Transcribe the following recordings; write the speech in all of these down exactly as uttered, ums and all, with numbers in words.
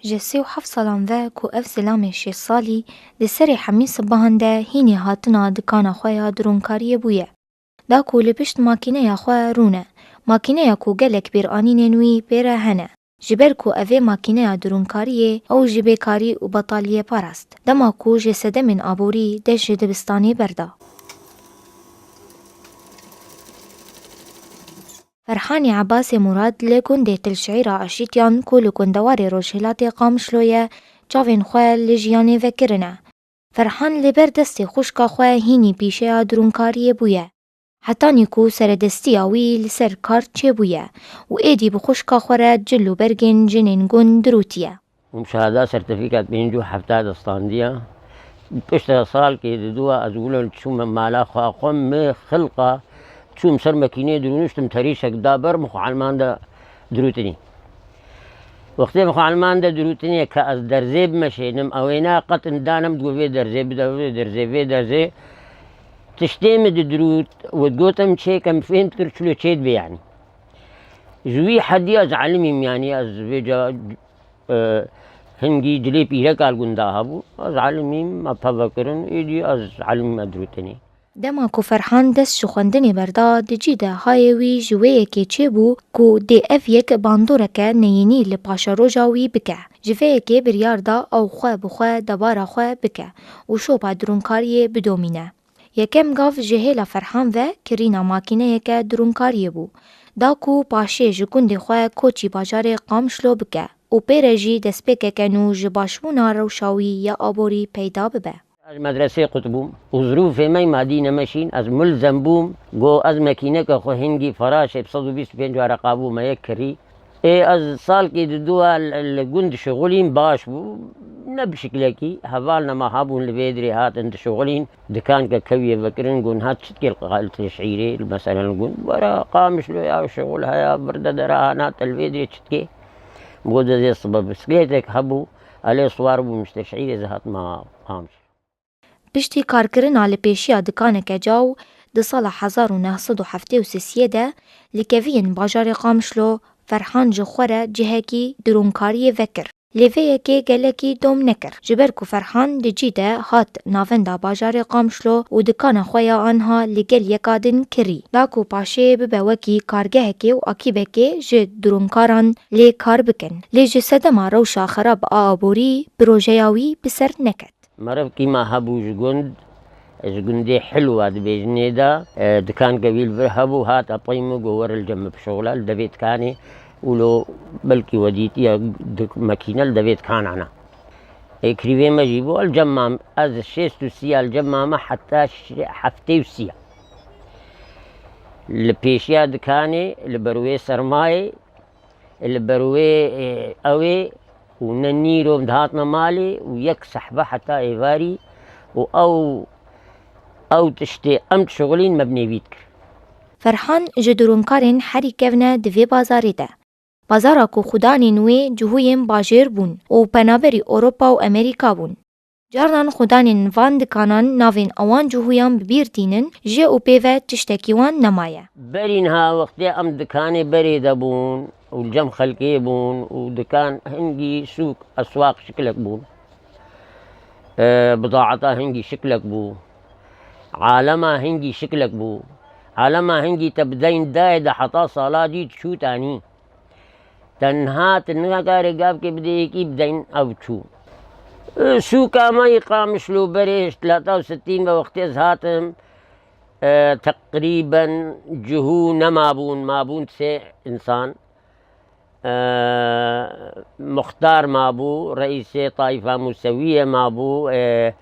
Ji sî û heft salan ve ku ev zilamê şêst salî di serê hemî sibahan de hînî hatina dikana xwe ya dirûnkariyê bûye. Da ku li pişt makîneya xwe rûne, makîneya ku gelek bêranînên wî pê re hene. Ji ber ku ev ê makîneya dirûnkariyê ew ji bêkarî û betaliyê parast. Dema ku ji sedemên aborî dest ji dibistanê berda. Ferhanî Ebasê Murad li gundê Til Şeîra Aşîtiyan ku li gundewarê rojhilatê Qamişlo ye, çavên xwe li jiyanê vekirine. Ferhan li ber destê xwişka xwe hînî pîşeya dirûnkariyê bûye. Hetanî ku seredestiya wî li ser kar çêbûye û êdî bi xwişka xwe re cil û bergên jinên gund dirûtiye. Hûn şahada sertîfîkat pêncî û hefta de standiya. Piştre salkê di dua ez wilo çûme mala xwe, xwe me xilqa çûm ser mekînê dirûniştim, terîşek da ber, min xwe elman de dirûtinî. Wextê min xwe elman de dirûtinê ke ez derzê bimeşênim, ewêna qet indanem digo vê derzê bide, vê derzê, vê derzê. Tiştê min didirût û digotim çêke, min fêm dikir çilo çêdibe yanî. Ji wî hedî ez elimîm yanî, ez vêca, e, hingî dilê pîreka li gunda hebû. Ez elimîm, me peve kirin, êdî ez elimîme dirûtinê. Dema ku Ferhan dest ji xwendinê berda, di cî de hayê wî ji wê yekê çêbû ku dê ev yek bandoreke neyînî li paşeroja wî bike. Ji vê yekê biryar da ew xwe bi xwe debara xwe bike û şopa dirûnkariyê bidomîne. Yekem gav ji hêla Ferhan ve kirîna makîneyeke dirûnkariyê bû. Da ku paşê ji gundê xwe koçî bajarê Qamişlo bike û pê re jî destpêkeke nû ji başbûna rewşa wî ya aborî peyda bibe. Ez medresê qutbûm û zirûfê me madî nemeşîn, ez mulzem bûm, go ez mekîneke xwe hingî feraşê bi sed û bîst û pênc wereqa bû me yek kirî. Ê ez salkê di dua li, li gund dişixulîm baş bû. Ne bi şiklekî, hevalna me hebûn li vê dirê hatin dişixulîn. Dikanke kewiye vekirin, gon hat çitkê li qal teşhîrê, li meselen gon were Qamişlo ya şixul heya, vir de dera hana te li vê dirê çitkê. Go dezê sibe bisikletek hebû, elê siwar bûm ji teşhîrê ez hatma Qamiş. Piştî karkirina li pêşiya dikaneke caw di sala hezar û neh sed û heftê û sê de li keviyên bajarê Qamişlo, Ferhan ji xwe re cihekî dirûnkariyê vekir. Lê vê yekê gelekî dom nekir. Ji ber ku Ferhan di cî de hat navenda bajarê Qamişlo û dikana xwe ya anha li gel yeka din kirî. Da ku paşê bibe wekî kargehekê û akîbekê ji dirûnkaran lê kar bikin. Lê ji sedema rewşa xerab a aborî projeya wî bi ser neket. Merivkî me hebû ji gund, ji gundê Hilwa dibêjinê de, e, dikanke wî li vir hebû, hat epey min got, were li cem min bişuxile li devê dikanê, wilo belkî we dîtiye di-, mekîne li devê dikana ne. Ê, kirîvê me jî bû, li cem mam, ez şêst û sî ya li cem mame heta şi-, heftê û sî ya. Li pêşiya dikanê, li ber wê sermayê, li ber wê, e, ew ê û ne nîro dihatme malê û yek sehbe heta êvarî û ew, ew tiştê em dişuxulîn me bi nêvî dikir. Ferhan ji dirûnkarên herî kevn e di vê bazarê de. Bazara ku xudanên wê cihûyên bajêr bûn û penaberî Ewropa û Amerîka bûn. Carnan xudanên van dikanan navên ewan cihûyan bi bîr tînin, ji û pê ve tiştekî wan nemaye. Berî niha wextê em dikanê berê de bûn û li cem xelkê bûn û dikan hingî sûk, eswaq şiklek bûn. E, bidaeta hingî şiklek bû. Alema hingî şiklek bû. Alema hingî te bi deyn dayê de heta sala dî diçû te anî. Te niha tu nikarê gavkê bidê yekî bideyn ew çû. E, sûka me yê Qamişlo berê ji telata û sitîn ve wextê ez hatim, e, teqrîben cihû nemabûn, mabûn sê însan. E, Muxtar mabû, reîsê Tayfa Musewiyê mabû, e,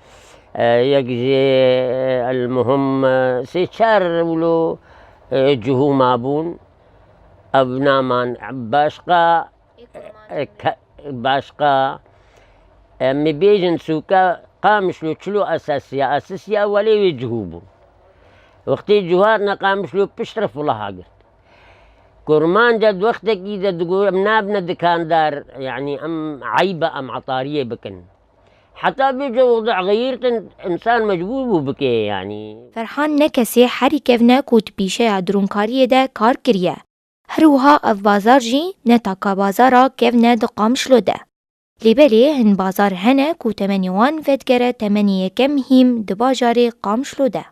e, yek jê el muhim, e, sê çar wilo, e, cihû mabûn. Ev naman başqa, e, ke-, başqa, e, em ê bêjin sûka Qamişlo çilo esasiya, esasiya welê wê cihû bû. Wextê cihû hatine Qamişlo piştre fulaha girt. Kurmanca di wextekî de digo em nabine dikandar, yanî em eyb e em etariyê bikin. Heta vê cewda xeyirtin, însan mecbûr bû bike, yanî. Ferhan ne kesê herî kevn e ku di pîşeya dirûnkariyê de kar kiriye. Her wiha ev bazar jî ne taka bazara kevn e di Qamişlo de. Lê belê hin bazar hene ku temenê wan vedigere temenê yekem hîm di bajarê Qamişlo de.